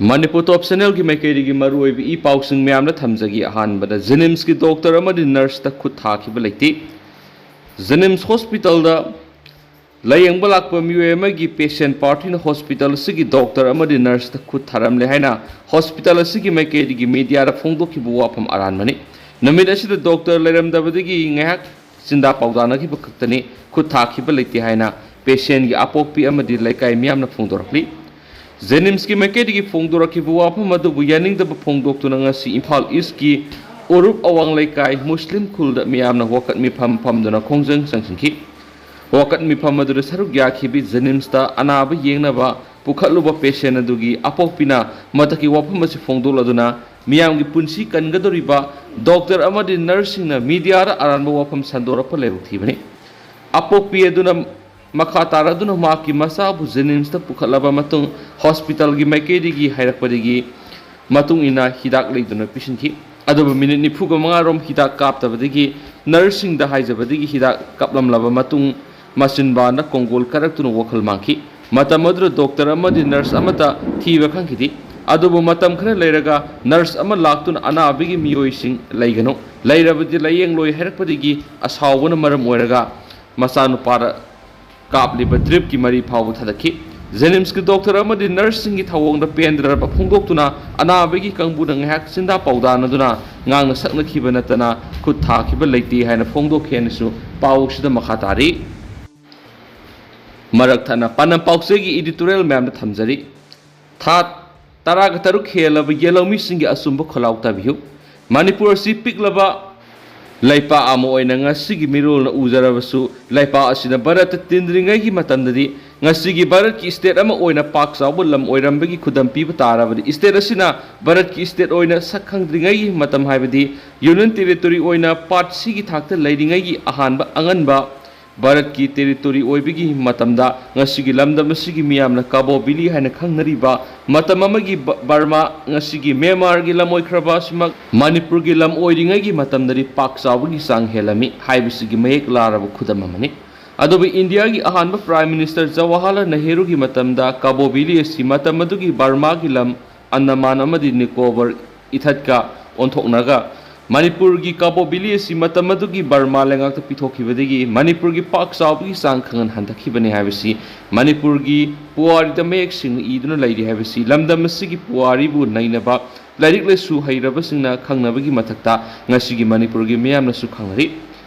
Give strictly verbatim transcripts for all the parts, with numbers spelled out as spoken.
ꯃꯅꯤꯄꯨꯔ ꯇꯣꯞ ꯆꯦꯅꯦꯜꯒꯤ ꯃꯥꯏꯀꯩꯗꯒꯤ ꯃꯔꯨꯑꯣꯏꯕ ꯏ ꯄꯥꯎꯁꯤꯡ ꯃꯌꯥꯝꯅ ꯊꯝꯖꯒꯦ꯫ ꯑꯍꯥꯟꯕꯗ, ꯖꯦꯅꯤꯝꯁꯀꯤ ꯗꯣꯛꯇꯔ ꯑꯃꯗꯤ ꯅꯔꯁꯇ ꯈꯨꯠ ꯊꯥꯈꯤꯕ ꯂꯩꯇꯦ꯫ ꯖꯦꯅꯤꯝꯁ ꯍꯣꯁꯄꯤꯇꯥꯜꯗ ꯂꯥꯌꯦꯡꯕ ꯂꯥꯛꯄ ꯃꯤꯑꯣꯏ ꯑꯃꯒꯤ ꯄꯦꯁꯦꯟ ꯄꯥꯔꯇꯤꯅ ꯍꯣꯁꯄꯤꯇꯥꯜ ꯑꯁꯤꯒꯤ ꯗꯣꯛꯇꯔ ꯑꯃꯗꯤ ꯅꯔꯁꯇ ꯈꯨꯠ ꯊꯥꯔꯝꯂꯦ ꯍꯥꯏꯅ ꯍꯣꯁꯄꯤꯇꯥꯜ ꯑꯁꯤꯒꯤ ꯃꯥꯏꯀꯩꯗꯒꯤ ꯃꯤꯗꯤꯌꯥꯗ ꯐꯣꯡꯗꯣꯛꯈꯤꯕ ꯋꯥꯐꯝ ꯑꯔꯥꯟꯕꯅꯤ꯫ ꯅꯨꯃꯤꯠ ꯑꯁꯤꯗ ꯗꯣꯛꯇꯔ ꯂꯩꯔꯝꯗꯕꯗꯒꯤ ꯉꯥꯏꯍꯥꯛ ꯆꯤꯟꯗꯥ ꯄꯥꯎꯗꯥꯅꯈꯤꯕ ꯈꯛꯇꯅꯤ, ꯈꯨꯠ ꯊꯥꯈꯤꯕ ꯂꯩꯇꯦ ꯍꯥꯏꯅ ꯄꯦꯁꯦꯟꯒꯤ ꯑꯄꯣꯛꯄꯤ ꯑꯃꯗꯤ ꯂꯩꯀꯥꯏ ꯃꯤꯌꯥꯝꯅ ꯐꯣꯡꯗꯣꯔꯛꯂꯤ꯫ ꯖꯦꯅꯤꯝꯁꯀꯤ ꯃꯥꯏꯀꯩꯗꯒꯤ ꯐꯣꯡꯗꯣꯔꯛꯈꯤꯕ ꯋꯥꯐꯝ ꯑꯗꯨꯕꯨ ꯌꯥꯅꯤꯡꯗꯕ ꯐꯣꯡꯗꯣꯛꯇꯨꯅ ꯉꯁꯤ ꯏꯝꯐꯥꯜ ꯏꯁꯀꯤ ꯎꯔꯨꯞ ꯑꯋꯥꯡ ꯂꯩꯀꯥꯏ ꯃꯨꯁꯂꯤꯝ ꯈꯨꯜꯗ ꯃꯤꯌꯥꯝꯅ ꯋꯥꯀꯠ ꯃꯤꯐꯝ ꯐꯝꯗꯨꯅ ꯈꯣꯡꯖꯪ ꯆꯪꯁꯤꯟꯈꯤ꯫ ꯋꯥꯀꯠ ꯃꯤꯐꯝ ꯑꯗꯨꯗ ꯁꯔꯨꯛ ꯌꯥꯈꯤꯕꯤ ꯖꯦꯅꯤꯝꯁꯇ ꯑꯅꯥꯕ ꯌꯦꯡꯅꯕ ꯄꯨꯈꯠꯂꯨꯕ ꯄꯦꯁꯦꯟ ꯑꯗꯨꯒꯤ ꯑꯄꯣꯛꯄꯤꯅ ꯃꯊꯛꯀꯤ ꯋꯥꯐꯝ ꯑꯁꯤ ꯐꯣꯡꯗꯣꯛꯂꯗꯨꯅ ꯃꯤꯌꯥꯝꯒꯤ ꯄꯨꯟꯁꯤ ꯀꯟꯒꯗꯧꯔꯤꯕ ꯗꯣꯛꯇꯔ ꯑꯃꯗꯤ ꯅꯔꯁꯁꯤꯡꯅ ꯃꯤꯗꯤꯌꯥꯗ ꯑꯔꯥꯟꯕ ꯋꯥꯐꯝ ꯁꯟꯗꯣꯔꯛꯄ ꯂꯥꯏꯕꯛ ꯊꯤꯕꯅꯤ꯫ ꯑꯄꯣꯛꯄꯤ ꯑꯗꯨꯅ ꯃꯈꯥ ꯇꯥꯔꯗꯨꯅ ꯃꯍꯥꯛꯀꯤ ꯃꯆꯥꯕꯨ ꯖꯦꯅꯤꯝꯁꯇ ꯄꯨꯈꯠꯂꯕ ꯃꯇꯨꯡ ꯍꯣꯁꯄꯤꯇꯥꯜꯒꯤ ꯃꯥꯏꯀꯩꯗꯒꯤ ꯍꯥꯏꯔꯛꯄꯗꯒꯤ ꯃꯇꯨꯡ ꯏꯟꯅ ꯍꯤꯗꯥꯛ ꯂꯩꯗꯨꯅ ꯄꯤꯁꯤꯟꯈꯤ꯫ ꯑꯗꯨꯕꯨ ꯃꯤꯅꯤꯠ ꯅꯤꯐꯨꯒ ꯃꯉꯥꯔꯣꯝ ꯍꯤꯗꯥꯛ ꯀꯥꯞꯇꯕꯗꯒꯤ ꯅꯔꯁꯁꯤꯡꯗ ꯍꯥꯏꯖꯕꯗꯒꯤ ꯍꯤꯗꯥꯛ ꯀꯥꯞꯂꯝꯂꯕ ꯃꯇꯨꯡ ꯃꯆꯤꯟꯕꯥꯅ ꯀꯣꯡꯒꯣꯜ ꯀꯥꯔꯛꯇꯨꯅ ꯋꯥꯈꯜ ꯃꯥꯡꯈꯤ꯫ ꯃꯇꯝ ꯑꯗꯨꯗ ꯗꯣꯛꯇꯔ ꯑꯃꯗꯤ ꯅꯔꯁ ꯑꯃꯠꯇ ꯊꯤꯕ ꯈꯪꯈꯤꯗꯦ꯫ ꯑꯗꯨꯕꯨ ꯃꯇꯝ ꯈꯔ ꯂꯩꯔꯒ ꯅꯔꯁ ꯑꯃ ꯂꯥꯛꯇꯨꯅ ꯑꯅꯥꯕꯒꯤ ꯃꯤꯑꯣꯏꯁꯤꯡ ꯂꯩꯒꯅꯨ, ꯂꯩꯔꯕꯗꯤ ꯂꯥꯌꯦꯡꯂꯣꯏ ꯍꯥꯏꯔꯛꯄꯗꯒꯤ ꯑꯁꯥꯎꯕꯅ ꯃꯔꯝ ꯑꯣꯏꯔꯒ ꯃꯆꯥꯅꯨꯄꯥꯗ ꯀꯥꯞꯂꯤꯕ ꯗ꯭ꯔꯤꯞꯀꯤ ꯃꯔꯤ ꯐꯥꯎꯕ ꯊꯥꯗꯠꯈꯤ꯫ ꯖꯦꯅꯤꯝꯁꯀꯤ ꯗꯣꯛꯇꯔ ꯑꯃꯗꯤ ꯅꯔꯁꯁꯤꯡꯒꯤ ꯊꯧꯑꯣꯡꯗ ꯄꯦꯟꯗ꯭ꯔꯕ ꯐꯣꯡꯗꯣꯛꯇꯨꯅ ꯑꯅꯥꯕꯒꯤ ꯀꯥꯡꯕꯨꯅ ꯉꯥꯏꯍꯥꯛ ꯆꯤꯟꯗꯥ ꯄꯥꯎꯗꯥꯅꯗꯨꯅ ꯉꯥꯡꯅ ꯁꯛꯅꯈꯤꯕ ꯅꯠꯇꯅ ꯈꯨꯠ ꯊꯥꯈꯤꯕ ꯂꯩꯇꯦ ꯍꯥꯏꯅ ꯐꯣꯡꯗꯣꯛꯈꯤ ꯍꯥꯏꯅꯁꯨ ꯄꯥꯎꯁꯤꯗ ꯃꯈꯥ ꯇꯥꯔꯤ꯫ ꯃꯔꯛ ꯊꯠꯅ ꯄꯥꯟꯗꯝ ꯄꯥꯎꯆꯦꯒꯤ ꯏꯗꯤꯇꯣꯔꯤꯌꯦꯜ ꯃꯌꯥꯝꯗ ꯊꯝꯖꯔꯤ꯫ ꯊꯥ ꯇꯔꯥꯒ ꯇꯔꯨꯛ ꯍꯦꯜꯂꯕ ꯌꯦꯜꯍꯧꯃꯤꯁꯤꯡꯒꯤ ꯑꯆꯨꯝꯕ ꯈꯣꯜꯂꯥꯎ ꯇꯥꯕꯤꯌꯨ꯫ ꯃꯅꯤꯄꯨꯔ ꯑꯁꯤ ꯄꯤꯛꯂꯕ ꯂꯩꯄꯥꯛ ꯑꯃ ꯑꯣꯏꯅ ꯉꯁꯤꯒꯤ ꯃꯤꯔꯣꯜꯅ ꯎꯖꯔꯕꯁꯨ, ꯂꯩꯄꯥꯛ ꯑꯁꯤꯅ ꯚꯥꯔꯠꯇ ꯇꯤꯟꯗ꯭ꯔꯤꯉꯩꯒꯤ ꯃꯇꯝꯗꯗꯤ ꯉꯁꯤꯒꯤ ꯚꯥꯔꯠꯀꯤ ꯁ꯭ꯇꯦꯠ ꯑꯃ ꯑꯣꯏꯅ ꯄꯥꯛ ꯆꯥꯎꯕ ꯂꯝ ꯑꯣꯏꯔꯝꯕꯒꯤ ꯈꯨꯗꯝ ꯄꯤꯕ ꯇꯥꯔꯕꯗꯤ, ꯁ꯭ꯇꯦꯠ ꯑꯁꯤꯅ ꯚꯥꯔꯠꯀꯤ ꯁ꯭ꯇꯦꯠ ꯑꯣꯏꯅ ꯁꯛ ꯈꯪꯗ꯭ꯔꯤꯉꯩꯒꯤ ꯃꯇꯝ, ꯍꯥꯏꯕꯗꯤ ꯌꯨꯅꯤꯌꯟ ꯇꯦꯔꯤꯇꯣꯔꯤ ꯑꯣꯏꯅ ꯄꯥꯔꯠ ꯁꯤꯒꯤ ꯊꯥꯛꯇ ꯂꯩꯔꯤꯉꯩꯒꯤ ꯑꯍꯥꯟꯕ ꯑꯉꯟꯕ ꯚꯥꯔꯠꯀꯤ ꯇꯦꯔꯤꯇꯣꯔꯤ ꯑꯣꯏꯕꯒꯤ ꯃꯇꯝꯗ ꯉꯁꯤꯒꯤ ꯂꯝꯗꯝ ꯑꯁꯤꯒꯤ ꯃꯤꯌꯥꯝꯅ ꯀꯥꯕꯣ ꯚꯦꯂꯤ ꯍꯥꯏꯅ ꯈꯪꯅꯔꯤꯕ ꯃꯇꯝ ꯑꯃꯒꯤ ꯕ-, ꯕꯔꯃꯥ, ꯉꯁꯤꯒꯤ ꯃ꯭ꯌꯥꯟꯃꯥꯔꯒꯤ ꯂꯝ ꯑꯣꯏꯈ꯭ꯔꯕ ꯑꯁꯤꯃꯛ ꯃꯅꯤꯄꯨꯔꯒꯤ ꯂꯝ ꯑꯣꯏꯔꯤꯉꯩꯒꯤ ꯃꯇꯝꯗꯗꯤ ꯄꯥꯛ ꯆꯥꯎꯕꯒꯤ ꯆꯥꯡ ꯍꯦꯜꯂꯝꯃꯤ ꯍꯥꯏꯕꯁꯤꯒꯤ ꯃꯌꯦꯛ ꯂꯥꯔꯕ ꯈꯨꯗꯝ ꯑꯃꯅꯤ꯫ ꯑꯗꯨꯕꯨ ꯏꯟꯗꯤꯌꯥꯒꯤ ꯑꯍꯥꯟꯕ ꯄ꯭ꯔꯥꯏꯝ ꯃꯤꯅꯤꯁꯇꯔ ꯖꯋꯥꯍꯔꯂꯥꯜ ꯅꯦꯍꯔꯨꯒꯤ ꯃꯇꯝꯗ ꯀꯥꯕꯣ ꯚꯦꯂꯤ ꯑꯁꯤ ꯃꯇꯝ ꯑꯗꯨꯒꯤ ꯕꯔꯃꯥꯒꯤ ꯂꯝ ꯑꯟꯗꯃꯥꯟ ꯑꯃꯗꯤ ꯅꯤꯀꯣꯕꯔ ꯏꯊꯠꯀ ꯑꯣꯟꯊꯣꯛꯅꯒ ꯃꯅꯤꯄꯨꯔꯒꯤ ꯀꯕꯣ ꯚꯦꯂꯤ ꯑꯁꯤ ꯃꯇꯝ ꯑꯗꯨꯒꯤ ꯕꯔꯃꯥ ꯂꯩꯉꯥꯛꯇ ꯄꯤꯊꯣꯛꯈꯤꯕꯗꯒꯤ ꯃꯅꯤꯄꯨꯔꯒꯤ ꯄꯥꯛ ꯆꯥꯎꯕꯒꯤ ꯆꯥꯡ ꯈꯪꯍꯟ ꯍꯟꯊꯈꯤꯕꯅꯤ ꯍꯥꯏꯕꯁꯤ ꯃꯅꯤꯄꯨꯔꯒꯤ ꯄꯨꯋꯥꯔꯤꯗ ꯃꯌꯦꯛ ꯁꯦꯡꯅ ꯏꯗꯨꯅ ꯂꯩꯔꯤ ꯍꯥꯏꯕꯁꯤ ꯂꯝꯗꯝ ꯑꯁꯤꯒꯤ ꯄꯨꯋꯥꯔꯤꯕꯨ ꯅꯩꯅꯕ ꯂꯥꯏꯔꯤꯛ ꯂꯥꯏꯁꯨ ꯍꯩꯔꯕꯁꯤꯡꯅ ꯈꯪꯅꯕꯒꯤ ꯃꯊꯛꯇ ꯉꯁꯤꯒꯤ ꯃꯅꯤꯄꯨꯔꯒꯤ ꯃꯤꯌꯥꯝꯅꯁꯨ ꯈꯪꯅꯔꯤ꯫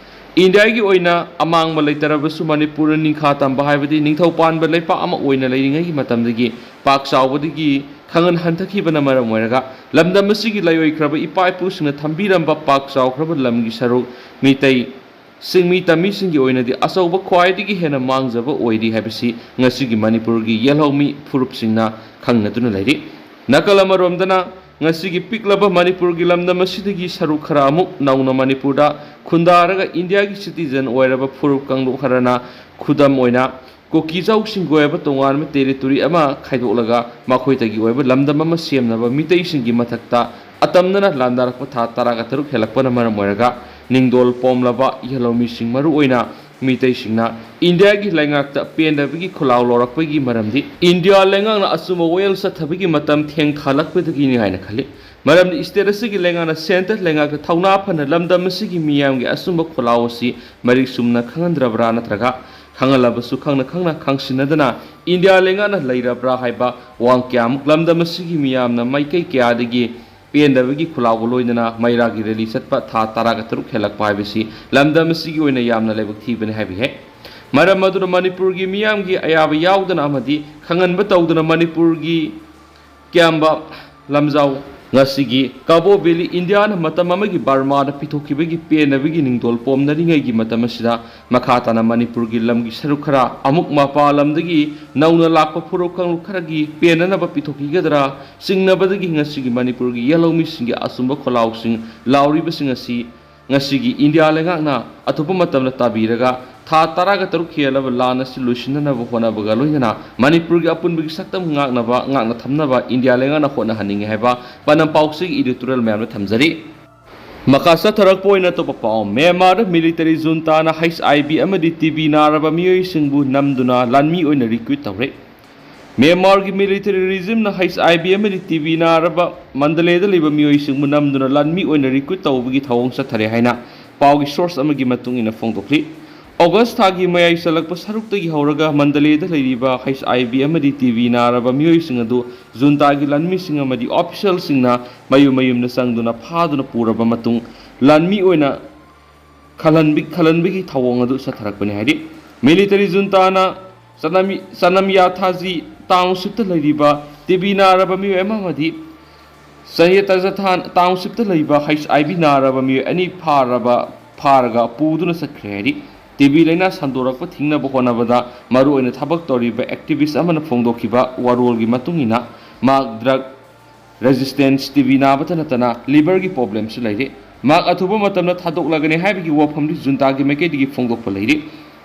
ꯏꯟꯗꯤꯌꯥꯒꯤ ꯑꯣꯏꯅ ꯑꯃꯥꯡꯕ ꯂꯩꯇꯔꯕꯁꯨ ꯃꯅꯤꯄꯨꯔꯅ ꯅꯤꯡꯈꯥ ꯇꯝꯕ ꯍꯥꯏꯕꯗꯤ ꯅꯤꯡꯊꯧ ꯄꯥꯟꯕ ꯂꯩꯄꯥꯛ ꯑꯃ ꯑꯣꯏꯅ ꯂꯩꯔꯤꯉꯩꯒꯤ ꯃꯇꯝꯗꯒꯤ ꯄꯥꯛ ꯆꯥꯎꯕꯗꯒꯤ ꯈꯪꯍꯟ ꯍꯟꯊꯈꯤꯕꯅ ꯃꯔꯝ ꯑꯣꯏꯔꯒ ꯂꯝꯗꯝ ꯑꯁꯤꯒꯤ ꯂꯥꯏꯑꯣꯏꯈ꯭ꯔꯕ ꯏꯄꯥ ꯏꯄꯨꯁꯤꯡꯅ ꯊꯝꯕꯤꯔꯝꯕ ꯄꯥꯛ ꯆꯥꯎꯈ꯭ꯔꯕ ꯂꯝꯒꯤ ꯁꯔꯨꯛ ꯃꯤꯇꯩ ꯁꯤꯡꯃꯤ ꯇꯝꯃꯤꯁꯤꯡꯒꯤ ꯑꯣꯏꯅꯗꯤ ꯑꯆꯧꯕ ꯈ꯭ꯋꯥꯏꯗꯒꯤ ꯍꯦꯟꯅ ꯃꯥꯡꯖꯕ ꯑꯣꯏꯔꯤ ꯍꯥꯏꯕꯁꯤ ꯉꯁꯤꯒꯤ ꯃꯅꯤꯄꯨꯔꯒꯤ ꯌꯦꯜꯍꯧꯃꯤ ꯐꯨꯔꯨꯞꯁꯤꯡꯅ ꯈꯪꯅꯗꯨꯅ ꯂꯩꯔꯤ꯫ ꯅꯥꯀꯜ ꯑꯃꯔꯣꯝꯗꯅ ꯉꯁꯤꯒꯤ ꯄꯤꯛꯂꯕ ꯃꯅꯤꯄꯨꯔꯒꯤ ꯂꯝꯗꯝ ꯑꯁꯤꯗꯒꯤ ꯁꯔꯨꯛ ꯈꯔ ꯑꯃꯨꯛ ꯅꯧꯅ ꯃꯅꯤꯄꯨꯔꯗ ꯈꯨꯟꯗꯥꯔꯒ ꯏꯟꯗꯤꯌꯥꯒꯤ ꯁꯤꯇꯤꯖꯟ ꯑꯣꯏꯔꯕ ꯐꯨꯔꯨꯞ ꯀꯥꯡꯂꯨꯞ ꯈꯔꯅ ꯈꯨꯗꯝ ꯑꯣꯏꯅ ꯀꯨꯀꯤꯖꯥꯎꯁꯤꯡꯒꯤ ꯑꯣꯏꯕ ꯇꯣꯉꯥꯟꯕ ꯇꯦꯔꯤꯇꯣꯔꯤ ꯑꯃ ꯈꯥꯏꯗꯣꯛꯂꯒ ꯃꯈꯣꯏꯗꯒꯤ ꯑꯣꯏꯕ ꯂꯝꯗꯝ ꯑꯃ ꯁꯦꯝꯅꯕ ꯃꯤꯇꯩꯁꯤꯡꯒꯤ ꯃꯊꯛꯇ ꯑꯇꯝꯅꯅ ꯂꯥꯟꯗꯥꯔꯛꯄ ꯊꯥ ꯇꯔꯥꯒ ꯇꯔꯨꯛ ꯍꯦꯜꯂꯛꯄꯅ ꯃꯔꯝ ꯑꯣꯏꯔꯒ ꯅꯤꯡꯗꯣꯜ ꯄꯣꯝꯂꯕ ꯌꯦꯜꯍꯧꯃꯤꯁꯤꯡ ꯃꯔꯨꯑꯣꯏꯅ ꯃꯤꯇꯩꯁꯤꯡꯅ ꯏꯟꯗꯤꯌꯥꯒꯤ ꯂꯩꯉꯥꯛꯇ ꯄꯦꯟꯗꯕꯒꯤ ꯈꯨꯜꯂꯥꯎ ꯂꯧꯔꯛꯄꯒꯤ ꯃꯔꯝꯗꯤ ꯏꯟꯗꯤꯌꯥ ꯂꯩꯉꯥꯛꯅ ꯑꯆꯨꯝꯕ ꯋꯥꯌꯦꯜ ꯆꯠꯊꯕꯒꯤ ꯃꯇꯝ ꯊꯦꯡꯊꯥꯂꯛꯄꯗꯒꯤꯅꯤ ꯍꯥꯏꯅ ꯈꯜꯂꯤ꯫ ꯃꯔꯝꯗꯤ ꯁ꯭ꯇꯦꯠ ꯑꯁꯤꯒꯤ ꯂꯩꯉꯥꯛꯅ ꯁꯦꯟꯇꯔ ꯂꯩꯉꯥꯛꯇ ꯊꯧꯅꯥ ꯐꯅ ꯂꯝꯗꯝ ꯑꯁꯤꯒꯤ ꯃꯤꯌꯥꯝꯒꯤ ꯑꯆꯨꯝꯕ ꯈꯨꯜꯂꯥꯎ ꯑꯁꯤ ꯃꯔꯤꯛ ꯆꯨꯝꯅ ꯈꯪꯍꯟꯗ꯭ꯔꯕ꯭ꯔꯥ ꯅꯠꯇ꯭ꯔꯒ ꯈꯪꯍꯜꯂꯕꯁꯨ ꯈꯪꯅ ꯈꯪꯅ ꯈꯪꯁꯤꯟꯅꯗꯅ ꯏꯟꯗꯤꯌꯥ ꯂꯩꯉꯥꯛꯅ ꯂꯩꯔꯕ꯭ꯔꯥ ꯍꯥꯏꯕ ꯋꯥꯍꯪ ꯀꯌꯥꯃꯨꯛ ꯂꯝꯗꯝ ꯑꯁꯤꯒꯤ ꯃꯤꯌꯥꯝꯅ ꯃꯥꯏꯀꯩ ꯀꯌꯥꯗꯒꯤ ꯄꯦꯟꯗꯕꯒꯤ ꯈꯨꯜꯂꯥꯎꯒ ꯂꯣꯏꯅꯅ ꯃꯩꯔꯥꯒꯤ ꯔꯦꯂꯤ ꯆꯠꯄ ꯊꯥ ꯇꯔꯥꯒ ꯇꯔꯨꯛ ꯍꯦꯜꯂꯛꯄ ꯍꯥꯏꯕꯁꯤ ꯂꯝꯗꯝ ꯑꯁꯤꯒꯤ ꯑꯣꯏꯅ ꯌꯥꯝꯅ ꯂꯥꯏꯕꯛ ꯊꯤꯕꯅꯤ ꯍꯥꯏꯕ ꯌꯥꯏ꯫ ꯃꯔꯝ ꯑꯗꯨꯅ ꯃꯅꯤꯄꯨꯔꯒꯤ ꯃꯤꯌꯥꯝꯒꯤ ꯑꯌꯥꯕ ꯌꯥꯎꯗꯅ ꯑꯃꯗꯤ ꯈꯪꯍꯟꯕ ꯇꯧꯗꯅ ꯃꯅꯤꯄꯨꯔꯒꯤ ꯀꯌꯥꯝꯕ ꯂꯝꯖꯥꯎ ꯉꯁꯤꯒꯤ ꯀꯕꯣ ꯚꯦꯂꯤ ꯏꯟꯗꯤꯌꯥꯅ ꯃꯇꯝ ꯑꯃꯒꯤ ꯕꯔꯃꯥꯗ ꯄꯤꯊꯣꯛꯈꯤꯕꯒꯤ ꯄꯦꯟꯅꯕꯒꯤ ꯅꯤꯡꯗꯣꯜ ꯄꯣꯝꯅꯔꯤꯉꯩꯒꯤ ꯃꯇꯝ ꯑꯁꯤꯗ ꯃꯈꯥ ꯇꯥꯅ ꯃꯅꯤꯄꯨꯔꯒꯤ ꯂꯝꯒꯤ ꯁꯔꯨꯛ ꯈꯔ ꯑꯃꯨꯛ ꯃꯄꯥꯟ ꯂꯝꯗꯒꯤ ꯅꯧꯅ ꯂꯥꯛꯄ ꯐꯨꯔꯨꯞ ꯀꯥꯡꯂꯨꯞ ꯈꯔꯒꯤ ꯄꯦꯟꯅꯅꯕ ꯄꯤꯊꯣꯛꯈꯤꯒꯗ꯭ꯔꯥ ꯆꯤꯡꯅꯕꯗꯒꯤ ꯉꯁꯤꯒꯤ ꯃꯅꯤꯄꯨꯔꯒꯤ ꯌꯦꯜꯍꯧꯃꯤꯁꯤꯡꯒꯤ ꯑꯆꯨꯝꯕ ꯈꯣꯜꯂꯥꯎꯁꯤꯡ ꯂꯥꯎꯔꯤꯕꯁꯤꯡ ꯑꯁꯤ ꯉꯁꯤꯒꯤ ꯏꯟꯗꯤꯌꯥ ꯂꯩꯉꯥꯛꯅ ꯑꯊꯨꯕ ꯃꯇꯝꯗ ꯇꯥꯕꯤꯔꯒ ꯊꯥ ꯇꯔꯥꯒ ꯇꯔꯨꯛ ꯍꯦꯜꯂꯕ ꯂꯥꯟ ꯑꯁꯤ ꯂꯣꯏꯁꯤꯟꯅꯅꯕ ꯍꯣꯠꯅꯕꯒ ꯂꯣꯏꯅꯅ ꯃꯅꯤꯄꯨꯔꯒꯤ ꯑꯄꯨꯟꯕꯒꯤ ꯁꯛꯇꯝ ꯉꯥꯛꯅꯕ, ꯉꯥꯛꯅ ꯊꯝꯅꯕ ꯏꯟꯗꯤꯌꯥ ꯂꯩꯉꯥꯛꯅ ꯍꯣꯠꯅꯍꯟꯅꯤꯡꯉꯤ ꯍꯥꯏꯕ ꯄꯥꯟꯗꯝ ꯄꯥꯎꯆꯦꯒꯤ editorial ꯃꯌꯥꯝꯗ ꯊꯝꯖꯔꯤ꯫ ꯃꯈꯥ ꯆꯠꯊꯔꯛꯄ ꯑꯣꯏꯅ ꯑꯇꯣꯞꯄ ꯄꯥꯎ, ꯃ꯭ꯌꯥꯟꯃꯥꯔꯗ military juntaꯅ HIV ꯑꯃꯗꯤ TB ꯅꯥꯔꯕ ꯃꯤꯑꯣꯏꯁꯤꯡꯕꯨ ꯅꯝꯗꯨꯅ ꯂꯥꯟꯃꯤ ꯑꯣꯏꯅ recruit ꯇꯧꯔꯦ꯫ ꯃ꯭ꯌꯥꯟꯃꯥꯔꯒꯤ ꯃꯤꯂꯤꯇꯔꯤ ꯔꯤꯖꯤꯝꯅ ꯍꯩꯆ ꯑꯥꯏ ꯚꯤ ꯑꯃꯗꯤ ꯇꯤ ꯕꯤ ꯅꯥꯔꯕ ꯃꯟꯗꯂꯦꯗ ꯂꯩꯕ ꯃꯤꯑꯣꯏꯁꯤꯡꯕꯨ ꯅꯝꯗꯨꯅ ꯂꯥꯟꯃꯤ ꯑꯣꯏꯅ ꯔꯤꯀ꯭ꯔꯨꯠ ꯇꯧꯕꯒꯤ ꯊꯧꯑꯣꯡ ꯆꯠꯊꯔꯦ ꯍꯥꯏꯅ ꯄꯥꯎꯒꯤ ꯁꯣꯔꯁ ꯑꯃꯒꯤ ꯃꯇꯨꯡ ꯏꯟꯅ ꯐꯣꯡꯗꯣꯛꯂꯤ꯫ ꯑꯣꯒꯁ ꯊꯥꯒꯤ ꯃꯌꯥꯏ ꯆꯜꯂꯛꯄ ꯁꯔꯨꯛꯇꯒꯤ ꯍꯧꯔꯒ ꯃꯟꯗꯂꯦꯗ ꯂꯩꯔꯤꯕ ꯍꯩꯆ ꯑꯥꯏ ꯚꯤ ꯑꯃꯗꯤ ꯇꯤ ꯕꯤ ꯅꯥꯔꯕ ꯃꯤꯑꯣꯏꯁꯤꯡ ꯑꯗꯨ ꯖꯨꯟꯇꯥꯒꯤ ꯂꯥꯟꯃꯤꯁꯤꯡ ꯑꯃꯗꯤ ꯑꯣꯐꯤꯁꯤꯌꯦꯜꯁꯤꯡꯅ ꯃꯌꯨꯝ ꯃꯌꯨꯝꯗ ꯆꯪꯗꯨꯅ ꯐꯥꯗꯨꯅ ꯄꯨꯔꯕ ꯃꯇꯨꯡ ꯂꯥꯟꯃꯤ ꯑꯣꯏꯅ ꯈꯜꯍꯟꯕꯤ-, ꯈꯜꯍꯟꯕꯒꯤ ꯊꯧꯑꯣꯡ ꯑꯗꯨ ꯆꯠꯊꯔꯛꯄꯅꯤ ꯍꯥꯏꯔꯤ꯫ ꯃꯤꯂꯤꯇꯔꯤ ꯖꯨꯟꯇꯥꯅ ꯆꯅꯝ-, ꯆꯅꯝꯌꯥꯊꯥꯖꯤ ꯇꯥꯎꯟꯁꯤꯞꯇ ꯂꯩꯔꯤꯕ ꯇꯤ ꯕꯤ ꯅꯥꯔꯕ ꯃꯤꯑꯣꯏ ꯑꯃ ꯑꯃꯗꯤ ꯆꯌꯦꯇꯥꯖꯊꯥꯟ ꯇꯥꯎꯟꯁꯤꯞꯇ ꯂꯩꯕ ꯍꯩꯆ ꯑꯥꯏ ꯚꯤ ꯅꯥꯔꯕ ꯃꯤꯑꯣꯏ ꯑꯅꯤ ꯐꯥꯔꯕ, ꯐꯥꯔꯒ ꯄꯨꯗꯨꯅ ꯆꯠꯈ꯭ꯔꯦ ꯍꯥꯏꯔꯤ꯫ ꯇꯤ ꯕꯤ ꯂꯥꯏꯅꯥ ꯁꯟꯗꯣꯔꯛꯄ ꯊꯤꯡꯅꯕ ꯍꯣꯠꯅꯕꯗ ꯃꯔꯨꯑꯣꯏꯅ ꯊꯕꯛ ꯇꯧꯔꯤꯕ ꯑꯦꯛꯇꯤꯚꯤꯁ ꯑꯃꯅ ꯐꯣꯡꯗꯣꯛꯈꯤꯕ ꯋꯥꯔꯣꯜꯒꯤ ꯃꯇꯨꯡ ꯏꯟꯅ, ꯃꯍꯥꯛ ꯗ꯭ꯔꯒ ꯔꯦꯖꯤꯁꯇꯦꯟꯁ, ꯇꯤ ꯕꯤ ꯅꯥꯕꯇ ꯅꯠꯇꯅ ꯂꯤꯚꯔꯒꯤ ꯄ꯭ꯔꯣꯕ꯭ꯂꯦꯝꯁꯨ ꯂꯩꯔꯤ꯫ ꯃꯍꯥꯛ ꯑꯊꯨꯕ ꯃꯇꯝꯗ ꯊꯥꯗꯣꯛꯂꯒꯅꯤ ꯍꯥꯏꯕꯒꯤ ꯋꯥꯐꯝꯗꯤ ꯖꯨꯟꯇꯥꯒꯤ ꯃꯥꯏꯀꯩꯗꯒꯤ ꯐꯣꯡꯗꯣꯛꯄ ꯂꯩꯔꯤ꯫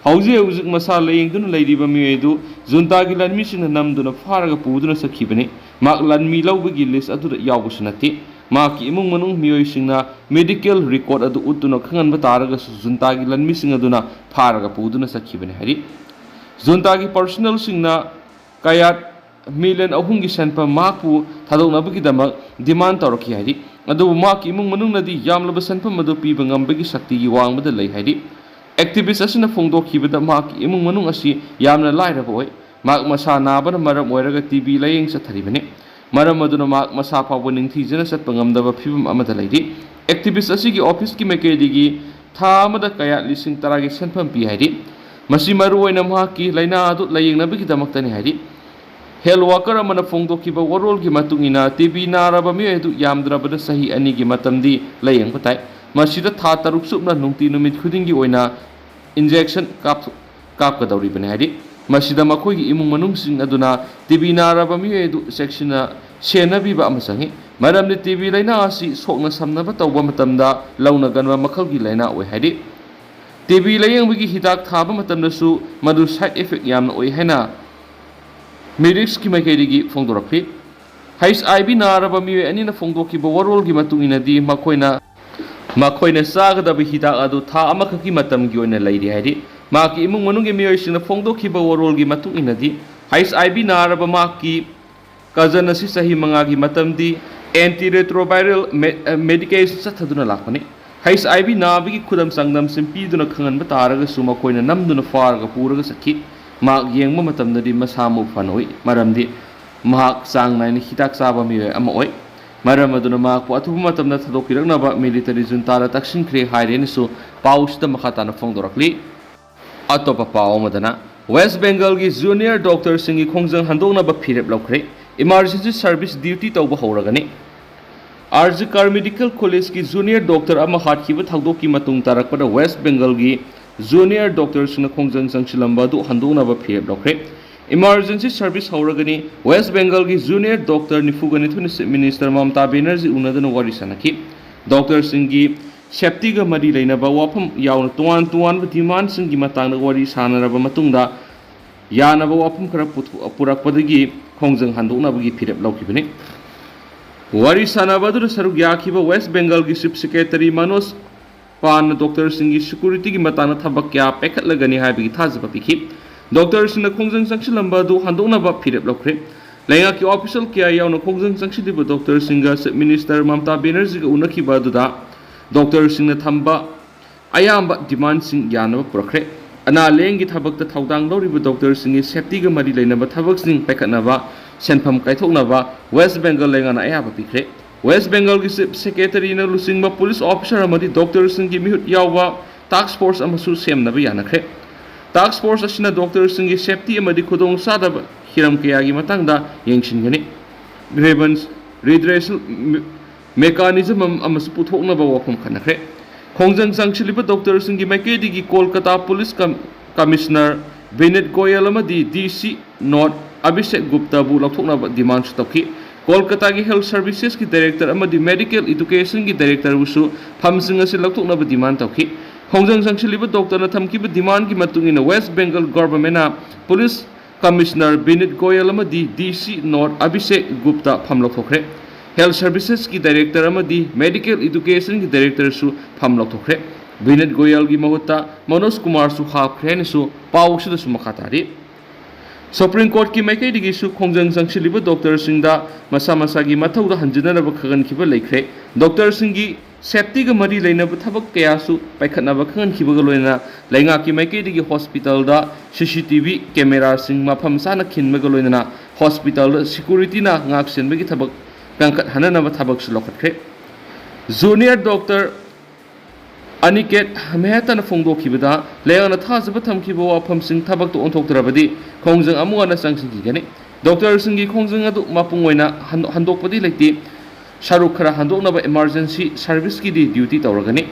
ꯍꯧꯖꯤꯛ ꯍꯧꯖꯤꯛ ꯃꯁꯥ ꯂꯥꯌꯦꯡꯗꯨꯅ ꯂꯩꯔꯤꯕ ꯃꯤꯑꯣꯏ ꯑꯗꯨ ꯖꯨꯟꯇꯥꯒꯤ ꯂꯥꯟꯃꯤꯁꯤꯡꯅ ꯅꯝꯗꯨꯅ ꯐꯥꯔꯒ ꯄꯨꯗꯨꯅ ꯆꯠꯈꯤꯕꯅꯤ꯫ ꯃꯍꯥꯛ ꯂꯥꯟꯃꯤ ꯂꯧꯕꯒꯤ ꯂꯤꯁ ꯑꯗꯨꯗ ꯌꯥꯎꯕꯁꯨ ꯅꯠꯇꯦ꯫ ꯃꯍꯥꯛꯀꯤ ꯏꯃꯨꯡ ꯃꯅꯨꯡ ꯃꯤꯑꯣꯏꯁꯤꯡꯅ ꯃꯦꯗꯤꯀꯦꯜ ꯔꯦꯀꯣꯔꯗ ꯑꯗꯨ ꯎꯠꯇꯨꯅ ꯈꯪꯍꯟꯕ ꯇꯥꯔꯒꯁꯨ, ꯖꯨꯟꯇꯥꯒꯤ ꯂꯥꯟꯃꯤꯁꯤꯡ ꯑꯗꯨꯅ ꯐꯥꯔꯒ ꯄꯨꯗꯨꯅ ꯆꯠꯈꯤꯕꯅꯤ ꯍꯥꯏꯔꯤ꯫ ꯖꯨꯟꯇꯥꯒꯤ ꯄꯔꯁꯣꯅꯦꯜꯁꯤꯡꯅ ꯀꯌꯥꯠ ꯃꯤꯂꯤꯌꯟ ꯑꯍꯨꯝꯒꯤ ꯁꯦꯟꯐꯝ ꯃꯍꯥꯛꯄꯨ ꯊꯥꯗꯣꯛꯅꯕꯒꯤꯗꯃꯛ ꯗꯤꯃꯥꯟ ꯇꯧꯔꯛꯈꯤ ꯍꯥꯏꯔꯤ꯫ ꯑꯗꯨꯕꯨ ꯃꯍꯥꯛꯀꯤ ꯏꯃꯨꯡ ꯃꯅꯨꯡꯅꯗꯤ ꯌꯥꯝꯂꯕ ꯁꯦꯟꯐꯝ ꯑꯗꯨ ꯄꯤꯕ ꯉꯝꯕꯒꯤ ꯁꯛꯇꯤꯒꯤ ꯋꯥꯡꯃꯗ ꯂꯩ ꯍꯥꯏꯔꯤ꯫ ꯑꯦꯛꯇꯤꯚꯤꯁ ꯑꯁꯤꯅ ꯐꯣꯡꯗꯣꯛꯈꯤꯕꯗ, ꯃꯍꯥꯛꯀꯤ ꯏꯃꯨꯡ ꯃꯅꯨꯡ ꯑꯁꯤ ꯌꯥꯝꯅ ꯂꯥꯏꯔꯕ ꯑꯣꯏ꯫ ꯃꯍꯥꯛ ꯃꯁꯥ ꯅꯥꯕꯅ ꯃꯔꯝ ꯑꯣꯏꯔꯒ ꯇꯤ ꯕꯤ ꯂꯥꯌꯦꯡ ꯆꯠꯊꯔꯤꯕꯅꯤ꯫ ꯃꯔꯝ ꯑꯗꯨꯅ ꯃꯍꯥꯛ ꯃꯁꯥ ꯐꯥꯎꯕ ꯅꯤꯡꯊꯤꯖꯅ ꯆꯠꯄ ꯉꯝꯗꯕ ꯐꯤꯚꯝ ꯑꯃꯗ ꯂꯩꯔꯤ꯫ ꯑꯦꯛꯇꯤꯚꯤꯁ ꯑꯁꯤꯒꯤ ꯑꯣꯐꯤꯁꯀꯤ ꯃꯥꯏꯀꯩꯗꯒꯤ ꯊꯥ ꯑꯃꯗ ꯀꯌꯥꯠ ꯂꯤꯁꯤꯡ ꯇꯔꯥꯒꯤ ꯁꯦꯟꯐꯝ ꯄꯤ ꯍꯥꯏꯔꯤ꯫ ꯃꯁꯤ ꯃꯔꯨꯑꯣꯏꯅ ꯃꯍꯥꯛꯀꯤ ꯂꯥꯏꯅꯥ ꯑꯗꯨ ꯂꯥꯌꯦꯡꯅꯕꯒꯤꯗꯃꯛꯇꯅꯤ ꯍꯥꯏꯔꯤ꯫ ꯍꯦꯜꯊ ꯋꯥꯀꯔ ꯑꯃꯅ ꯐꯣꯡꯗꯣꯛꯈꯤꯕ ꯋꯥꯔꯣꯜꯒꯤ ꯃꯇꯨꯡ ꯏꯟꯅ, ꯇꯤ ꯕꯤ ꯅꯥꯔꯕ ꯃꯤꯑꯣꯏ ꯑꯗꯨ ꯌꯥꯝꯗ꯭ꯔꯕꯗ ꯆꯍꯤ ꯑꯅꯤꯒꯤ ꯃꯇꯝꯗꯤ ꯂꯥꯌꯦꯡꯕ ꯇꯥꯏ꯫ ꯃꯁꯤꯗ ꯊꯥ ꯇꯔꯨꯛ ꯆꯨꯞꯅ ꯅꯨꯡꯇꯤ ꯅꯨꯃꯤꯠ ꯈꯨꯗꯤꯡꯒꯤ ꯑꯣꯏꯅ ꯏꯟꯖꯦꯛꯁꯟ ꯀꯥꯞꯊꯣꯛ-, ꯀꯥꯞꯀꯗꯧꯔꯤꯕꯅꯤ ꯍꯥꯏꯔꯤ꯫ ꯃꯁꯤꯗ ꯃꯈꯣꯏꯒꯤ ꯏꯃꯨꯡ ꯃꯅꯨꯡꯁꯤꯡ ꯑꯗꯨꯅ ꯇꯤ ꯕꯤ ꯅꯥꯔꯕ ꯃꯤꯑꯣꯏ ꯑꯗꯨ ꯆꯦꯛꯁꯤꯟꯅ ꯁꯦꯟꯅꯕꯤꯕ ꯑꯃ ꯆꯪꯏ, ꯃꯔꯝꯗꯤ ꯇꯤ ꯕꯤ ꯂꯥꯏꯅꯥ ꯑꯁꯤ ꯁꯣꯛꯅ ꯁꯝꯅꯕ ꯇꯧꯕ ꯃꯇꯝꯗ ꯂꯧꯅꯒꯟꯕ ꯃꯈꯜꯒꯤ ꯂꯥꯏꯅꯥ ꯑꯣꯏ ꯍꯥꯏꯔꯤ꯫ ꯇꯤ ꯕꯤ ꯂꯥꯌꯦꯡꯕꯒꯤ ꯍꯤꯗꯥꯛ ꯊꯥꯕ ꯃꯇꯝꯗꯁꯨ ꯃꯗꯨ ꯁꯥꯏꯗ ꯏꯐꯦꯛ ꯌꯥꯝꯅ ꯑꯣꯏ ꯍꯥꯏꯅ ꯃꯤꯔꯤꯛꯁꯀꯤ ꯃꯥꯏꯀꯩꯗꯒꯤ ꯐꯣꯡꯗꯣꯔꯛꯈꯤ꯫ ꯍꯩꯆ ꯑꯥꯏ ꯚꯤ ꯅꯥꯔꯕ ꯃꯤꯑꯣꯏ ꯑꯅꯤꯅ ꯐꯣꯡꯗꯣꯛꯈꯤꯕ ꯋꯥꯔꯣꯜꯒꯤ ꯃꯇꯨꯡ ꯏꯟꯅꯗꯤ, ꯃꯈꯣꯏꯅ, ꯃꯈꯣꯏꯅ ꯆꯥꯒꯗꯕ ꯍꯤꯗꯥꯛ ꯑꯗꯨ ꯊꯥ ꯑꯃꯈꯛꯀꯤ ꯃꯇꯝꯒꯤ ꯑꯣꯏꯅ ꯂꯩꯔꯤ ꯍꯥꯏꯔꯤ꯫ ꯃꯍꯥꯛꯀꯤ ꯏꯃꯨꯡ ꯃꯅꯨꯡꯒꯤ ꯃꯤꯑꯣꯏꯁꯤꯡꯅ ꯐꯣꯡꯗꯣꯛꯈꯤꯕ ꯋꯥꯔꯣꯜꯒꯤ ꯃꯇꯨꯡ ꯏꯟꯅꯗꯤ, ꯍꯩꯆ ꯑꯥꯏ ꯚꯤ ꯅꯥꯔꯕ ꯃꯍꯥꯛꯀꯤ ꯀꯖꯟ ꯑꯁꯤ ꯆꯍꯤ ꯃꯉꯥꯒꯤ ꯃꯇꯝꯗꯤ antiretroviral medication ꯆꯠꯊꯗꯨꯅ ꯂꯥꯛꯄꯅꯤ꯫ ꯍꯩꯆ ꯑꯥꯏ ꯚꯤ ꯅꯥꯕꯒꯤ ꯈꯨꯗꯝ ꯆꯥꯡꯗꯝꯁꯤꯡ ꯄꯤꯗꯨꯅ ꯈꯪꯍꯟꯕ ꯇꯥꯔꯒꯁꯨ ꯃꯈꯣꯏꯅ ꯅꯝꯗꯨꯅ ꯐꯥꯔꯒ ꯄꯨꯔꯒ ꯆꯠꯈꯤ꯫ ꯃꯍꯥꯛ ꯌꯦꯡꯕ ꯃꯇꯝꯗꯗꯤ ꯃꯁꯥ ꯃꯎ ꯐꯅ ꯎꯏ, ꯃꯔꯝꯗꯤ ꯃꯍꯥꯛ ꯆꯥꯡ ꯅꯥꯏꯅ ꯍꯤꯗꯥꯛ ꯆꯥꯕ ꯃꯤꯑꯣꯏ ꯑꯃ ꯑꯣꯏ꯫ ꯃꯔꯝ ꯑꯗꯨꯅ ꯃꯍꯥꯛꯄꯨ ꯑꯊꯨꯕ ꯃꯇꯝꯗ ꯊꯥꯗꯣꯛꯄꯤꯔꯛꯅꯕ ꯃꯤꯂꯤꯇꯔꯤ ꯖꯨꯟꯇꯥꯗ ꯇꯛꯁꯤꯟꯈ꯭ꯔꯦ ꯍꯥꯏꯔꯦꯅꯁꯨ ꯄꯥꯎꯁꯤꯗ ꯃꯈꯥ ꯇꯥꯅ ꯐꯣꯡꯗꯣꯔꯛꯂꯤ꯫ ꯑꯇꯣꯞꯄ ꯄꯥꯎ ꯑꯃꯗꯅ, ꯋꯦꯁ ꯕꯦꯡꯒꯜꯒꯤ ꯖꯨꯅꯤꯌꯔ ꯗꯣꯛꯇꯔꯁꯤꯡꯒꯤ ꯈꯣꯡꯖꯪ ꯍꯟꯗꯣꯛꯅꯕ ꯐꯤꯔꯦꯞ ꯂꯧꯈ꯭ꯔꯦ꯫ Emergency service duty ꯇꯧꯕ ꯍꯧꯔꯒꯅꯤ꯫ ꯑꯥꯔ ꯖꯤ ꯀꯥꯔ ꯃꯦꯗꯤꯀꯦꯜ ꯀꯣꯂꯦꯖꯀꯤ ꯖꯨꯅꯤꯌꯔ ꯗꯣꯛꯇꯔ ꯑꯃ ꯍꯥꯠꯈꯤꯕ ꯊꯧꯗꯣꯛꯀꯤ ꯃꯇꯨꯡ ꯇꯥꯔꯛꯄꯗ ꯋꯦꯁ ꯕꯦꯡꯒꯜꯒꯤ ꯖꯨꯅꯤꯌꯔ ꯗꯣꯛꯇꯔꯁꯤꯡꯅ ꯈꯣꯡꯖꯪ ꯆꯪꯁꯤꯜꯂꯝꯕ ꯑꯗꯨ ꯍꯟꯗꯣꯛꯅꯕ ꯐꯤꯔꯦꯞ ꯂꯧꯈ꯭ꯔꯦ꯫ Emergency service ꯍꯧꯔꯒꯅꯤ꯫ ꯋꯦꯁ ꯕꯦꯡꯒꯜꯒꯤ ꯖꯨꯅꯤꯌꯔ ꯗꯣꯛꯇꯔ ꯅꯤꯐꯨꯒ ꯅꯤꯊꯣꯏꯅ ꯆꯤꯐ ꯃꯤꯅꯤꯁꯇꯔ ꯃꯃꯇꯥ ꯕꯦꯅꯔꯖꯤ ꯎꯅꯗꯨꯅ ꯋꯥꯔꯤ ꯁꯥꯟꯅꯈꯤ꯫ ꯗꯣꯛꯇꯔꯁꯤꯡꯒꯤ ꯁꯦꯞꯇꯤꯒ ꯃꯔꯤ ꯂꯩꯅꯕ ꯋꯥꯐꯝ ꯌꯥꯎꯅ ꯇꯣꯉꯥꯟ ꯇꯣꯉꯥꯟꯕ ꯗꯤꯃꯥꯟꯁꯤꯡꯒꯤ ꯃꯇꯥꯡꯗ ꯋꯥꯔꯤ ꯁꯥꯟꯅꯔꯕ ꯃꯇꯨꯡꯗ ꯌꯥꯅꯕ ꯋꯥꯐꯝ ꯈꯔ ꯄꯨꯊꯣꯛ-, ꯄꯨꯔꯛꯄꯗꯒꯤ ꯈꯣꯡꯖꯪ ꯍꯟꯗꯣꯛꯅꯕꯒꯤ ꯐꯤꯔꯦꯞ ꯂꯧꯈꯤꯕꯅꯤ꯫ ꯋꯥꯔꯤ ꯁꯥꯟꯅꯕ ꯑꯗꯨꯗ ꯁꯔꯨꯛ ꯌꯥꯈꯤꯕ ꯋꯦꯁ ꯕꯦꯡꯒꯜꯒꯤ ꯆꯤꯐ ꯁꯦꯀ꯭ꯔꯦꯇꯔꯤ ꯃꯅꯣꯖ ꯄꯥꯟꯅ ꯗꯣꯛꯇꯔꯁꯤꯡꯒꯤ ꯁꯦꯀ꯭ꯌꯨꯔꯤꯇꯤꯒꯤ ꯃꯇꯥꯡꯗ ꯊꯕꯛ ꯀꯌꯥ ꯄꯥꯏꯈꯠꯂꯒꯅꯤ ꯍꯥꯏꯕꯒꯤ ꯊꯥꯖꯕ ꯄꯤꯈꯤ꯫ ꯗꯣꯛꯇꯔꯁꯤꯡꯅ ꯈꯣꯡꯖꯪ ꯆꯪꯁꯤꯜꯂꯝꯕ ꯑꯗꯨ ꯍꯟꯗꯣꯛꯅꯕ ꯐꯤꯔꯦꯞ ꯂꯧꯈ꯭ꯔꯦ꯫ ꯂꯩꯉꯥꯛꯀꯤ ꯑꯣꯐꯤꯁꯤꯌꯦꯜ ꯀꯌꯥ ꯌꯥꯎꯅ ꯈꯣꯡꯖꯪ ꯆꯪꯁꯤꯜꯂꯤꯕ ꯗꯣꯛꯇꯔꯁꯤꯡꯒ ꯆꯤꯐ ꯃꯤꯅꯤꯁꯇꯔ ꯃꯃꯇꯥ ꯕꯦꯅꯔꯖꯤꯒ ꯎꯅꯈꯤꯕ ꯑꯗꯨꯗ ꯗꯣꯛꯇꯔꯁꯤꯡꯅ ꯊꯝꯕ ꯑꯌꯥꯝꯕ ꯗꯤꯃꯥꯟꯁꯤꯡ ꯌꯥꯅꯕ ꯄꯨꯔꯛꯈ꯭ꯔꯦ꯫ ꯑꯅꯥ ꯂꯥꯌꯦꯡꯒꯤ ꯊꯕꯛꯇ ꯊꯧꯗꯥꯡ ꯂꯧꯔꯤꯕ ꯗꯣꯛꯇꯔꯁꯤꯡꯒꯤ ꯁꯦꯞꯇꯤꯒ ꯃꯔꯤ ꯂꯩꯅꯕ ꯊꯕꯛꯁꯤꯡ ꯄꯥꯏꯈꯠꯅꯕ ꯁꯦꯟꯐꯝ ꯀꯥꯏꯊꯣꯛꯅꯕ ꯋꯦꯁ ꯕꯦꯡꯒꯜ ꯂꯩꯉꯥꯛꯅ ꯑꯌꯥꯕ ꯄꯤꯈ꯭ꯔꯦ꯫ ꯋꯦꯁ ꯕꯦꯡꯒꯜꯒꯤ ꯆꯤꯐ ꯁꯦꯀ꯭ꯔꯦꯇꯔꯤꯅ ꯂꯨꯆꯤꯡꯕ ꯄꯨꯂꯤꯁ ꯑꯣꯐꯤꯁꯥꯔ ꯑꯃꯗꯤ ꯗꯣꯛꯇꯔꯁꯤꯡꯒꯤ ꯃꯤꯍꯨꯠ ꯌꯥꯎꯕ ꯇꯥꯛꯁ ꯐꯣꯔꯁ ꯑꯃꯁꯨ ꯁꯦꯝꯅꯕ ꯌꯥꯅꯈ꯭ꯔꯦ꯫ ꯇꯥꯛꯁ ꯐꯣꯔꯁ ꯑꯁꯤꯅ ꯗꯣꯛꯇꯔꯁꯤꯡꯒꯤ ꯁꯦꯞꯇꯤ ꯑꯃꯗꯤ ꯈꯨꯗꯣꯡꯆꯥꯗꯕ ꯍꯤꯔꯝ ꯀꯌꯥꯒꯤ ꯃꯇꯥꯡꯗ ꯌꯦꯡꯁꯤꯟꯒꯅꯤ꯫ ꯒ꯭ꯔꯤꯚꯟꯁ ꯔꯤꯗ꯭ꯔꯦꯁꯦꯜ ꯃꯦꯀꯥꯅꯤꯖꯝ ꯑꯃꯁꯨ ꯄꯨꯊꯣꯛꯅꯕ ꯋꯥꯐꯝ ꯈꯟꯅꯈ꯭ꯔꯦ꯫ ꯈꯣꯡꯖꯪ ꯆꯪꯁꯤꯜꯂꯤꯕ ꯗꯣꯛꯇꯔꯁꯤꯡꯒꯤ ꯃꯥꯏꯀꯩꯗꯒꯤ ꯀꯣꯜꯀꯇꯥ ꯄꯨꯂꯤꯁ ꯀꯝ-, ꯀꯃꯤꯁꯅꯔ ꯕꯤꯅꯤꯠ ꯒꯣꯌꯜ ꯑꯃꯗꯤ ꯗꯤ ꯁꯤ ꯅꯣꯔꯠ ꯑꯚꯤꯁꯦꯛ ꯒꯨꯞꯇꯕꯨ ꯂꯧꯊꯣꯛꯅꯕ ꯗꯤꯃꯥꯟꯁꯨ ꯇꯧꯈꯤ꯫ ꯀꯣꯜꯀꯇꯥꯒꯤ ꯍꯦꯜꯊ ꯁꯔꯚꯤꯁꯦꯁꯀꯤ ꯗꯥꯏꯔꯦꯛꯇꯔ ꯑꯃꯗꯤ ꯃꯦꯗꯤꯀꯦꯜ ꯏꯗꯨꯀꯦꯁꯟꯒꯤ ꯗꯥꯏꯔꯦꯛꯇꯔꯕꯨꯁꯨ ꯐꯝꯁꯤꯡ ꯑꯁꯤ ꯂꯧꯊꯣꯛꯅꯕ ꯗꯤꯃꯥꯟ ꯇꯧꯈꯤ꯫ ꯈꯣꯡꯖꯪ ꯆꯪꯁꯤꯜꯂꯤꯕ ꯗꯣꯛꯇꯔꯅ ꯊꯝꯈꯤꯕ ꯗꯤꯃꯥꯟꯒꯤ ꯃꯇꯨꯡ ꯏꯟꯅ ꯋꯦꯁ ꯕꯦꯡꯒꯜ ꯒꯣꯚꯔꯟꯃꯦꯟꯠꯅ ꯄꯨꯂꯤꯁ ꯀꯃꯤꯁꯅꯔ ꯕꯤꯅꯤꯠ ꯒꯣꯌꯜ ꯑꯃꯗꯤ D C north Abhishek Gupta ꯐꯝ ꯂꯧꯊꯣꯛꯈ꯭ꯔꯦ꯫ ꯍꯦꯜꯊ ꯁꯔꯚꯤꯁꯦꯁꯀꯤ ꯗꯥꯏꯔꯦꯛꯇꯔ ꯑꯃꯗꯤ ꯃꯦꯗꯤꯀꯦꯜ ꯏꯗꯨꯀꯦꯁꯟꯒꯤ ꯗꯥꯏꯔꯦꯛꯇꯔꯁꯨ ꯐꯝ ꯂꯧꯊꯣꯛꯈ꯭ꯔꯦ꯫ ꯕꯤꯅꯤꯠ ꯒꯣꯌꯜꯒꯤ ꯃꯍꯨꯠꯇ ꯃꯅꯣꯖ ꯀꯨꯃꯥꯔꯁꯨ ꯍꯥꯞꯈ꯭ꯔꯦ ꯍꯥꯏꯅꯁꯨ ꯄꯥꯎ ꯑꯁꯤꯗꯁꯨ ꯃꯈꯥ ꯇꯥꯔꯤ꯫ ꯁꯨꯄ꯭ꯔꯤꯝ ꯀꯣꯔꯠꯀꯤ ꯃꯥꯏꯀꯩꯗꯒꯤꯁꯨ ꯈꯣꯡꯖꯪ ꯆꯪꯁꯤꯜꯂꯤꯕ ꯗꯣꯛꯇꯔꯁꯤꯡꯗ ꯃꯁꯥ ꯃꯁꯥꯒꯤ ꯃꯊꯧꯗ ꯍꯟꯖꯤꯟꯅꯅꯕ ꯈꯪꯍꯟꯈꯤꯕ ꯂꯩꯈ꯭ꯔꯦ꯫ ꯗꯣꯛꯇꯔꯁꯤꯡꯒꯤ ꯁꯦꯐꯇꯤꯒ ꯃꯔꯤ ꯂꯩꯅꯕ ꯊꯕꯛ ꯀꯌꯥꯁꯨ ꯄꯥꯏꯈꯠꯅꯕ ꯈꯪꯍꯟꯈꯤꯕꯒ ꯂꯣꯏꯅꯅ ꯂꯩꯉꯥꯛꯀꯤ ꯃꯥꯏꯀꯩꯗꯒꯤ ꯍꯣꯁꯄꯤꯇꯥꯜꯗ ꯁꯤ ꯁꯤ ꯇꯤ ꯚꯤ ꯀꯦꯃꯦꯔꯥꯁꯤꯡ ꯃꯐꯝ ꯆꯥꯅ ꯈꯤꯟꯕꯒ ꯂꯣꯏꯅꯅ ꯍꯣꯁꯄꯤꯇꯥꯜꯗ ꯁꯦꯀ꯭ꯌꯨꯔꯤꯇꯤꯅ ꯉꯥꯛ ꯁꯦꯟꯕꯒꯤ ꯊꯕꯛ ꯀꯟꯈꯠꯍꯟꯅꯅꯕ ꯊꯕꯛꯁꯨ ꯂꯧꯈꯠꯈ꯭ꯔꯦ꯫ ꯖꯨꯅꯤꯌꯔ ꯗꯣꯛꯇꯔ ꯑꯅꯤꯀꯦꯠ ꯃꯦꯍꯇꯥꯅ ꯐꯣꯡꯗꯣꯛꯈꯤꯕꯗ, ꯂꯩꯉꯥꯛꯅ ꯊꯥꯖꯕ ꯊꯝꯈꯤꯕ ꯋꯥꯐꯝꯁꯤꯡ ꯊꯕꯛꯇ ꯑꯣꯟꯊꯣꯛꯇ꯭ꯔꯕꯗꯤ ꯈꯣꯡꯖꯪ ꯑꯃꯨꯛ ꯍꯟꯅ ꯆꯪꯁꯤꯟꯈꯤꯒꯅꯤ꯫ ꯗꯣꯛꯇꯔꯁꯤꯡꯒꯤ ꯈꯣꯡꯖꯪ ꯑꯗꯨ ꯃꯄꯨꯡ ꯑꯣꯏꯅ ꯍꯟ-, ꯍꯟꯗꯣꯛꯄꯗꯤ ꯂꯩꯇꯦ꯫ ꯁꯔꯨꯛ ꯈꯔ ꯍꯟꯗꯣꯛꯅꯕ ꯏꯃꯥꯔꯖꯦꯟꯁꯤ ꯁꯔꯚꯤꯁꯀꯤꯗꯤ ꯗ꯭ꯌꯨꯇꯤ ꯇꯧꯔꯒꯅꯤ꯫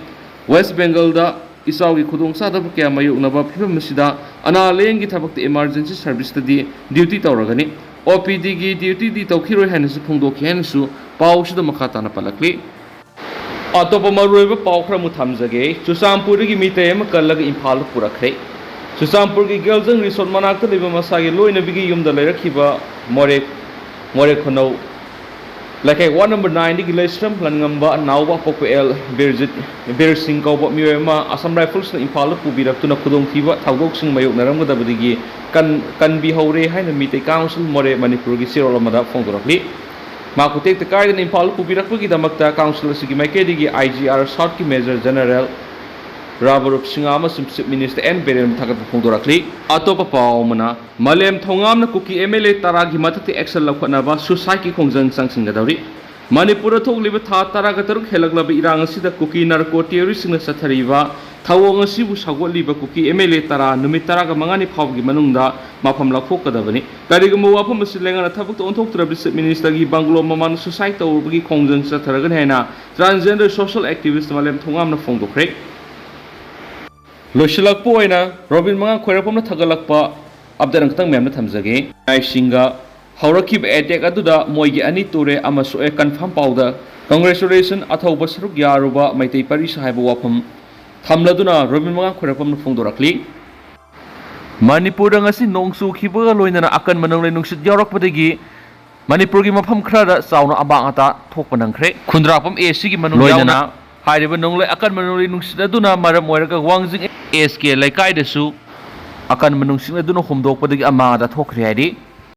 ꯋꯦꯁ ꯕꯦꯡꯒꯜꯗ ꯏꯆꯥꯎꯒꯤ ꯈꯨꯗꯣꯡꯆꯥꯗꯕ ꯀꯌꯥ ꯃꯥꯌꯣꯛꯅꯕ ꯐꯤꯚꯝ ꯑꯁꯤꯗ ꯑꯅꯥ ꯂꯥꯌꯦꯡꯒꯤ ꯊꯕꯛꯇ ꯏꯃꯥꯔꯖꯦꯟꯁꯤ ꯁꯔꯚꯤꯁꯇꯗꯤ ꯗ꯭ꯌꯨꯇꯤ ꯇꯧꯔꯒꯅꯤ꯫ ꯑꯣ ꯄꯤ ꯗꯤꯒꯤ ꯗ꯭ꯌꯨꯇꯤꯗꯤ ꯇꯧꯈꯤꯔꯣꯏ ꯍꯥꯏꯅꯁꯨ ꯐꯣꯡꯗꯣꯛꯈꯤ ꯍꯥꯏꯅꯁꯨ ꯄꯥꯎꯁꯤꯗ ꯃꯈꯥ ꯇꯥꯅ ꯄꯜꯂꯛꯂꯤ꯫ ꯑꯇꯣꯞꯄ ꯃꯔꯨꯑꯣꯏꯕ ꯄꯥꯎ ꯈꯔ ꯑꯃꯨꯛ ꯊꯝꯖꯒꯦ꯫ ꯆꯨꯔꯆꯥꯟꯄꯨꯔꯗꯒꯤ ꯃꯤꯇꯩ ꯑꯃ ꯀꯜꯂꯒ ꯏꯝꯐꯥꯜꯗ ꯄꯨꯔꯛꯈ꯭ꯔꯦ꯫ ꯆꯨꯔꯆꯥꯟꯄꯨꯔꯒꯤ ꯒꯦꯜꯖꯪ ꯔꯤꯁꯣꯔꯠ ꯃꯅꯥꯛꯇ ꯂꯩꯕ ꯃꯁꯥꯒꯤ ꯂꯣꯏꯅꯕꯤꯒꯤ ꯌꯨꯝꯗ ꯂꯩꯔꯛꯈꯤꯕ ꯃꯣꯔꯦ, ꯃꯣꯔꯦ ꯈꯨꯅꯧ ꯂꯩꯀꯥꯏ ꯋꯥꯔꯗ ꯅꯝꯕꯔ ꯅꯥꯏꯟꯗꯒꯤ ꯂꯩꯁ꯭ꯔꯝ ꯂꯟꯉꯝꯕ ꯅꯥꯎꯕ ꯑꯄꯣꯛꯄ ꯑꯦꯜ ꯕꯤꯔꯖꯤꯠ, ꯕꯤꯔ ꯁꯤꯡ ꯀꯧꯕ ꯃꯤꯑꯣꯏ ꯑꯃ ꯑꯁꯥꯝ ꯔꯥꯏꯐꯜꯁꯅ ꯏꯝꯐꯥꯜꯗ ꯄꯨꯕꯤꯔꯛꯇꯨꯅ ꯈꯨꯗꯣꯡꯊꯤꯕ ꯊꯧꯗꯣꯛꯁꯤꯡ ꯃꯥꯌꯣꯛꯅꯔꯝꯒꯗꯕꯗꯒꯤ ꯀꯟ-, ꯀꯟꯕꯤꯍꯧꯔꯦ ꯍꯥꯏꯅ ꯃꯤꯇꯩ ꯀꯥꯎꯟꯁꯤꯜ ꯃꯣꯔꯦ ꯃꯅꯤꯄꯨꯔꯒꯤ ꯆꯦꯔꯣꯜ ꯑꯃꯗ ꯐꯣꯡꯗꯣꯔꯛꯂꯤ꯫ ꯃꯍꯥꯛꯄꯨ ꯇꯦꯛꯇ ꯀꯥꯏꯗꯅ ꯏꯝꯐꯥꯜꯗ ꯄꯨꯕꯤꯔꯛꯄꯒꯤꯗꯃꯛꯇ ꯀꯥꯎꯟꯁꯤꯜ ꯑꯁꯤꯒꯤ ꯃꯥꯏꯀꯩꯗꯒꯤ ꯑꯥꯏ ꯖꯤ ꯑꯥꯔ ꯁꯥꯎꯠꯀꯤ ꯃꯦꯖꯔ ꯖꯦꯅꯔꯦꯜ ꯔꯥꯕꯔꯨꯞ ꯁꯤꯡꯍ ꯑꯃꯁꯨꯡ ꯆꯤꯐ ꯃꯤꯅꯤꯁꯇꯔ ꯑꯦꯟ ꯕꯤꯔꯦꯟ ꯊꯥꯒꯠꯄ ꯐꯣꯡꯗꯣꯔꯛꯂꯤ꯫ ꯑꯇꯣꯞꯄ ꯄꯥꯎ ꯑꯃꯅ, ꯃꯥꯂꯦꯝ ꯊꯣꯉꯥꯝꯅ ꯀꯨꯀꯤ ꯑꯦꯝ ꯑꯦꯜ ꯑꯦ ꯇꯔꯥꯒꯤ ꯃꯊꯛꯇ ꯑꯦꯛꯁꯟ ꯂꯧꯈꯠꯅꯕ ꯁꯨꯁꯥꯏꯠꯀꯤ ꯈꯣꯡꯖꯪ ꯆꯪꯁꯤꯟꯒꯗꯧꯔꯤ꯫ ꯃꯅꯤꯄꯨꯔꯗ ꯊꯣꯛꯂꯤꯕ ꯊꯥ ꯇꯔꯥꯒ ꯇꯔꯨꯛ ꯍꯦꯜꯂꯛꯂꯕ ꯏꯔꯥꯡ ꯑꯁꯤꯗ ꯀꯨꯀꯤ ꯅꯥꯔꯀꯣ ꯇꯦꯔꯣꯔꯤꯁꯁꯤꯡꯅ ꯆꯠꯊꯔꯤꯕ ꯊꯧꯑꯣꯡ ꯑꯁꯤꯕꯨ ꯁꯧꯒꯠꯂꯤꯕ ꯀꯨꯀꯤ ꯑꯦꯝ ꯑꯦꯜ ꯑꯦ ꯇꯔꯥ ꯅꯨꯃꯤꯠ ꯇꯔꯥꯒ ꯃꯉꯥꯅꯤ ꯐꯥꯎꯕꯒꯤ ꯃꯅꯨꯡꯗ ꯃꯐꯝ ꯂꯧꯊꯣꯛꯀꯗꯕꯅꯤ꯫ ꯀꯔꯤꯒꯨꯝꯕ ꯋꯥꯐꯝ ꯑꯁꯤ ꯂꯩꯉꯥꯛꯅ ꯊꯕꯛꯇ ꯑꯣꯟꯊꯣꯛꯇ꯭ꯔꯕꯗꯤ ꯆꯤꯐ ꯃꯤꯅꯤꯁꯇꯔꯒꯤ ꯕꯪꯒ꯭ꯂꯣ ꯃꯃꯥꯡꯗ ꯁꯨꯁꯥꯏꯠ ꯇꯧꯔꯨꯕꯒꯤ ꯈꯣꯡꯖꯪ ꯆꯠꯊꯔꯒꯅꯤ ꯍꯥꯏꯅ ꯇ꯭ꯔꯥꯟꯁꯖꯦꯟꯗꯔ ꯁꯣꯁꯤꯌꯦꯜ ꯑꯦꯛꯇꯤꯚꯤꯁ꯭ꯠ ꯃꯥꯂꯦꯝ ꯊꯣꯉꯥꯝꯅ ꯐꯣꯡꯗꯣꯛꯈ꯭ꯔꯦ꯫ ꯂꯣꯏꯁꯤꯜꯂꯛꯄ ꯑꯣꯏꯅ ꯔꯣꯕꯤꯟ ꯃꯉꯥꯡ ꯈ꯭ꯋꯥꯏꯔꯥꯛꯄꯝꯅ ꯊꯥꯒꯠꯂꯛꯄ ꯑꯞꯗꯦꯠ ꯑꯃꯈꯛꯇꯪ ꯃꯌꯥꯝꯗ ꯊꯝꯖꯒꯦ꯫ ꯃꯌꯥꯏꯁꯤꯡꯒ ꯍꯧꯔꯛꯈꯤꯕ ꯑꯦꯇꯦꯛ ꯑꯗꯨꯗ ꯃꯣꯏꯒꯤ ꯑꯅꯤ ꯇꯨꯔꯦ ꯑꯃ ꯁꯣꯛꯑꯦ, ꯀꯟꯐꯥꯔꯝ ꯄꯥꯎꯗ ꯀꯪꯒ꯭ꯔꯦꯆꯨꯂꯦꯁꯟ ꯑꯊꯧꯕ ꯁꯔꯨꯛ ꯌꯥꯔꯨꯕ ꯃꯩꯇꯩ ꯄꯥꯔꯤꯁ ꯍꯥꯏꯕ ꯋꯥꯐꯝ ꯊꯝꯂꯗꯨꯅ ꯔꯣꯕꯤꯟ ꯃꯉꯥꯡ ꯈ꯭ꯋꯥꯏꯔꯥꯛꯄꯝꯅ ꯐꯣꯡꯗꯣꯔꯛꯂꯤ꯫ ꯃꯅꯤꯄꯨꯔꯗ ꯉꯁꯤ ꯅꯣꯡ ꯆꯨꯈꯤꯕꯒ ꯂꯣꯏꯅꯅ ꯑꯀꯟꯕ ꯅꯣꯡꯂꯩ ꯅꯨꯡꯁꯤꯠ ꯌꯥꯎꯔꯛꯄꯗꯒꯤ ꯃꯅꯤꯄꯨꯔꯒꯤ ꯃꯐꯝ ꯈꯔꯗ ꯆꯥꯎꯅ ꯑꯃꯥꯡ ꯑꯇꯥ ꯊꯣꯛꯄ ꯅꯪꯈ꯭ꯔꯦ꯫ ꯈꯨꯟꯗ꯭ꯔꯥꯛꯄꯝ ꯑꯦ ꯁꯤꯒꯤ ꯃꯅꯨꯡ ꯂꯣꯏꯅꯅ ꯌꯥꯎꯅ ꯍꯥꯏꯔꯤꯕ ꯅꯣꯡꯂꯩ, ꯑꯀꯟꯕ ꯅꯣꯡꯂꯩ ꯅꯨꯡꯁꯤꯠ ꯑꯗꯨꯅ ꯃꯔꯝ ꯑꯣꯏꯔꯒ ꯋꯥꯡꯖꯤꯡ ꯑꯦꯁ ꯀꯦ ꯂꯩꯀꯥꯏꯗꯁꯨ ꯑꯀꯟꯕ ꯅꯨꯡꯁꯤꯠꯅ ꯑꯗꯨꯅ ꯍꯨꯝꯗꯣꯛꯄꯗꯒꯤ ꯑꯃꯥꯡ ꯑꯇꯥ ꯊꯣꯛꯈ꯭ꯔꯦ ꯍꯥꯏꯔꯤ꯫